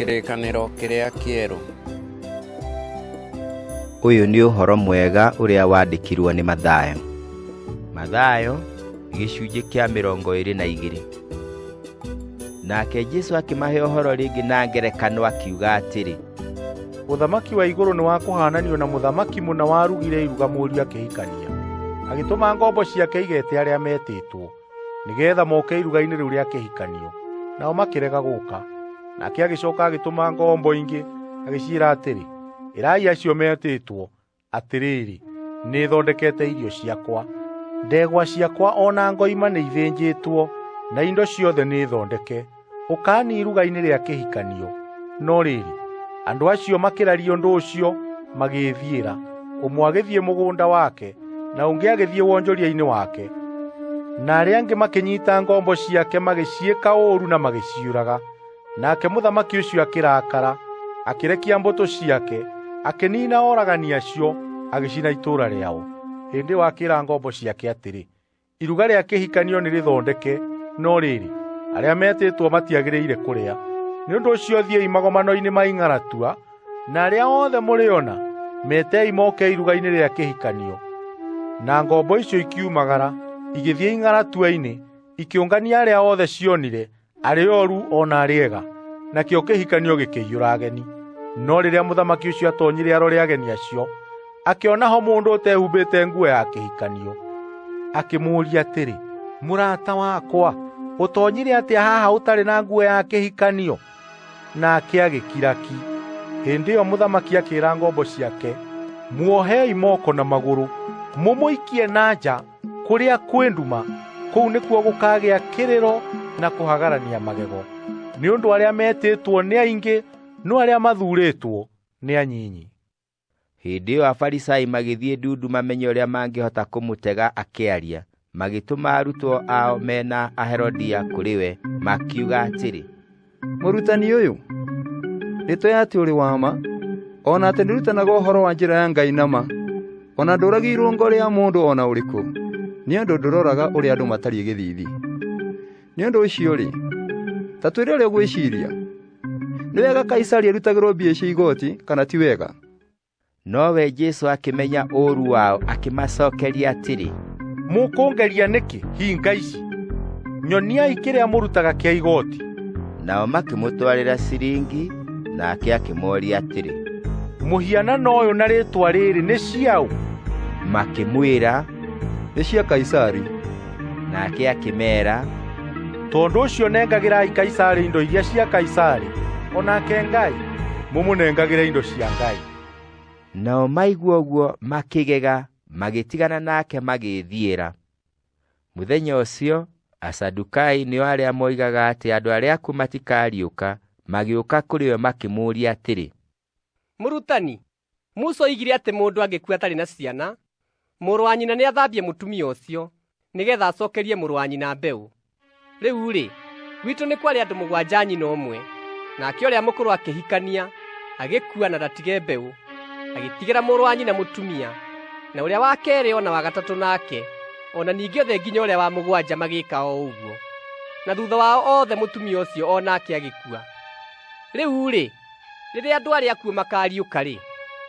Kĩrĩkanĩro kĩrĩa kĩerũ. Ũyũ nĩ ũhoro mwega ũrĩa wandĩkirwo nĩ Mathayo. Mathayo gĩcunjĩ kĩa 22. Nake Jesũ akĩmahe ũhoro rĩngĩ na ngerekano akiuga atĩrĩ: Ũthamaki wa igũrũ nĩ wa kũhaananio na mũthamaki mũna warugire iruga mũriũ akĩhikania. Agĩtũma ngombo ciake igete arĩa metĩtwo, nĩgeetha moke iruga-inĩ rĩu rĩa kĩhikanio, nao makĩrega gũka. Nake agĩcooka agĩtũma ngombo ingĩ, agĩciĩra atĩrĩ, 'Ĩrai acio metĩtwo, atĩrĩrĩ, nĩthondekete irio ciakwa. Ndegwa ciakwa o na ngoima nĩithĩnjĩtwo, na indo ciothe nĩthondeke. Ũkani iruga-inĩ rĩa kĩhikanio.' No rĩrĩ, andũ acio makĩraria ũndũ ũcio magĩĩthiĩra, ũmwe agĩthiĩ mũgũnda wake, na ũngĩ agĩthiĩ wonjoria-inĩ wake. Na arĩa angĩ makĩnyiita ngombo ciake magĩciĩka ũũru na magĩciũraga. Nake mũthamaki ũcio akĩrakara, akĩrekia mbũtũ ciake, akĩniina oragani acio, agĩcina itũũra rĩao. Hĩndĩ ĩyo akĩĩra ngombo ciake atĩrĩ, 'Iruga rĩa kĩhikanio nĩrĩthondeke, no rĩrĩ, arĩa metĩtwo matiagĩrĩire kũrĩa. Nĩ ũndũ ũcio thiĩi magomano-inĩ ma ing'aratua, na arĩa othe mũrĩona, metei moke iruga-inĩ rĩa kĩhikanio.' Na ngombo icio ikiumagara, igĩthiĩ ing'aratua-inĩ, ikĩũngania arĩa othe cionire, arĩa oru o na arĩa ega. Nakĩo kĩhikanio gĩkĩiyũra ageni. No rĩrĩa mũthamaki ũcio atoonyire arore ageni acio, akĩona ho mũndũ ũtehumbĩte nguo ya kĩhikanio. Akĩmũũria atĩrĩ, 'Mũrata wakwa, ũtoonyire atĩa haha ũtarĩ na nguo ya kĩhikanio?' Nake agĩkira ki. Hĩndĩ ĩyo mũthamaki akĩĩra ngombo ciake, 'Muohei moko na magũrũ, mũmũikie na nja kũrĩa kwĩ nduma, kũu nĩkuo gũkaagĩa kĩrĩro na kũhagarania magego.' Nĩ ũndũ arĩa metĩtwo nĩ aingĩ, no arĩa mathuurĩtwo nĩ anyinyi." Hĩndĩ ĩyo Afarisai magĩthiĩ ndundu mamenye ũrĩa mangĩhota kũmũtega akĩaria. Magĩtũma arutwo ao mena Aherodia kũrĩ we, makiuga atĩrĩ: Mũrutani ũyũ, nĩtũũĩ atĩ ũrĩ wa ma, o na atĩ ndũrutanaga ũhoro wa njĩra ya Ngai na ma, o na ndũũragia irũngo rĩa mũndũ o na ũrĩkũ, nĩ ũndũ ndũroraga ũrĩa andũ matariĩ gĩthiithi. Nĩ ũndũ ũcio-rĩ, ta twĩre ũrĩa ũgwĩciiria. Nĩ wega Kaisari arutagĩrwo mbia cia igooti kana ti wega?" Nowe Jesũ akĩmenya ũũru wao akĩmacookeria atĩrĩ, "Mũkũngeria nĩkĩ, hinga ici? Nyoniai kĩrĩa mũrutaga kĩa igooti." Nao makĩmũtwarĩra ciringi, nake akĩmooria atĩrĩ, "Mũhianano ũyũ na rĩĩtwa rĩrĩ nĩ ciaũ?" Makĩmwĩra, "Nĩ cia Kaisari." Nake akĩmeera, "Tondũ ũcio nengagĩrai Kaisari indo iria cia Kaisari, o nake Ngai mũmũnengagĩre indo cia Ngai." Nao maigua ũguo makĩgega, magĩtigana nake magĩĩthiĩra. Mũthenya ũcio, Asadukai, nĩo arĩa moigaga atĩ andũ arĩa akuũ matikariũka, magĩũka kũrĩ we makĩmũũria atĩrĩ, "Mũrutani, Musa oigire atĩ mũndũ angĩkua atarĩ na ciana, mũrũ wa nyina nĩathambie mũtumia ũcio, nĩgeetha acookerie mũrũ wa nyina mbeũ. Rĩu-rĩ, gwitũ nĩ kwarĩ andũ 7 a nyina ũmwe, nake ũrĩa mũkũrũ akĩhikania, agĩkua na ndatige mbeũ, agĩtigĩra mũrũ wa nyina mũtumia, na ũrĩa wa keerĩ o na wa gatatũ nake, o na ningĩ othe nginya ũrĩa wa mũgwanja magĩĩka o ũguo. Na thuutha wao othe mũtumia ũcio o nake agĩkua. Rĩu-rĩ, rĩrĩa andũ arĩa akuũ makaariũka-rĩ,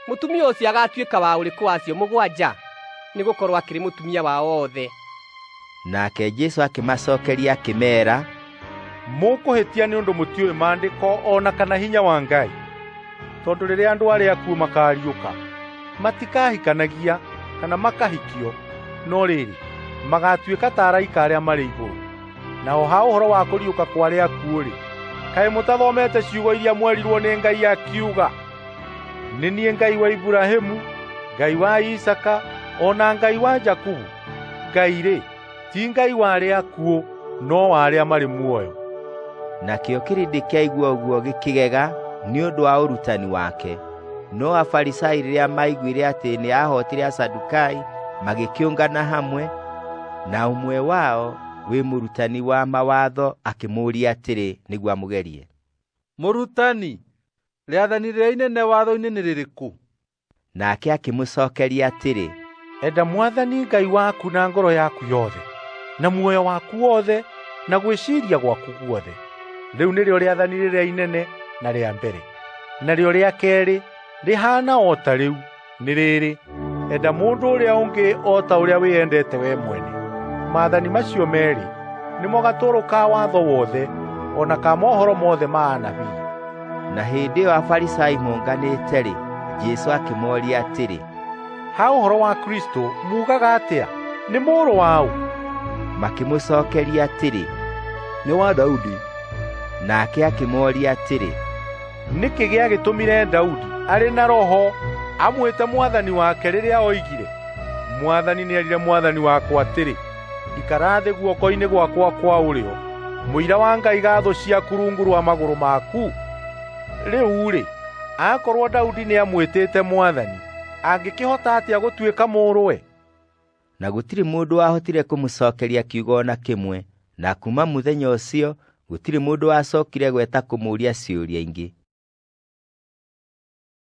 mũtumia ũcio agaatuĩka wa ũrĩkũ wa acio 7? Nĩgũkorwo akĩrĩ mũtumia wao othe." Nake Jesũ akĩmacookeria akĩmeera, "Mũkũhĩtia nĩ ũndũ mũtiũĩ Maandĩko o na kana hinya wa Ngai. Tondũ rĩrĩa andũ arĩa akuũ makaariũka, matikahikanagia kana makahikio, no rĩrĩ, magaatuĩka ta araika arĩa marĩ igũrũ. Naho ha ũhoro wa kũriũka kwa arĩa akuũ-rĩ, kaĩ mũtathomete ciugo iria mwerirwo nĩ Ngai akiuga, 'Nĩ niĩ Ngai wa Iburahĩmu, Ngai wa Isaaka, o na Ngai wa Jakubu?' Ngai-rĩ, ti Ngai wa arĩa akuũ, no wa arĩa marĩ muoyo." Nakĩo kĩrĩndĩ kĩaigua ũguo gĩkĩgega nĩ ũndũ wa ũrutani wake. No Afarisai rĩrĩa maiguire atĩ nĩahootire Asadukai, magĩkĩũngana hamwe, na ũmwe wao, wĩ mũrutani wa mawatho, akĩmũũria atĩrĩ nĩguo amũgerie, "Mũrutani, rĩathani rĩrĩa inene watho-inĩ nĩ rĩrĩkũ?" Nake akĩmũcookeria atĩrĩ, "Enda Mwathani Ngai waku na ngoro yaku yothe, na muoyo waku wothe, na gwĩciiria gwaku guothe. Rĩu nĩrĩo rĩathani rĩrĩa inene na rĩa mbere. Narĩo rĩa keerĩ rĩhaana o ta rĩu, nĩ rĩrĩ, enda mũndũ ũrĩa ũngĩ o ta ũrĩa wĩyendete wee mwene. Maathani macio meerĩ nĩmo gatũrũ ka watho wothe o na ka mohoro mothe ma anabii. Na hĩndĩ ĩyo Afarisai monganĩte-rĩ, Jesũ akĩmooria atĩrĩ, Ha ũhoro wa Kristũ muugaga atĩa? Nĩ mũrũ wa ũ? Makĩmũcookeria atĩrĩ, Nĩ wa Daudi. Nake akĩmooria atĩrĩ, Nĩkĩ gĩagĩtũmire Daudi arĩ na Roho amwĩte Mwathani wake rĩrĩa oigire, 'Mwathani nĩerire Mwathani wakwa atĩrĩ, ikara thĩ guoko-inĩ gwakwa kwa ũrĩo, mũira wa ngaiga thũ ciaku rungu rwa magũrũ maku'? Rĩu-rĩ, akorwo Daudi nĩamwĩtĩte Mwathani, angĩkĩhota atĩa gũtuĩka mũrũwe?" Na gũtirĩ mũndũ wahotire kũmũcookeria kiugo o na kĩmwe, na kuuma mũthenya ũcio gũtirĩ mũndũ wacokire gweta kũmũũria ciũria ingĩ.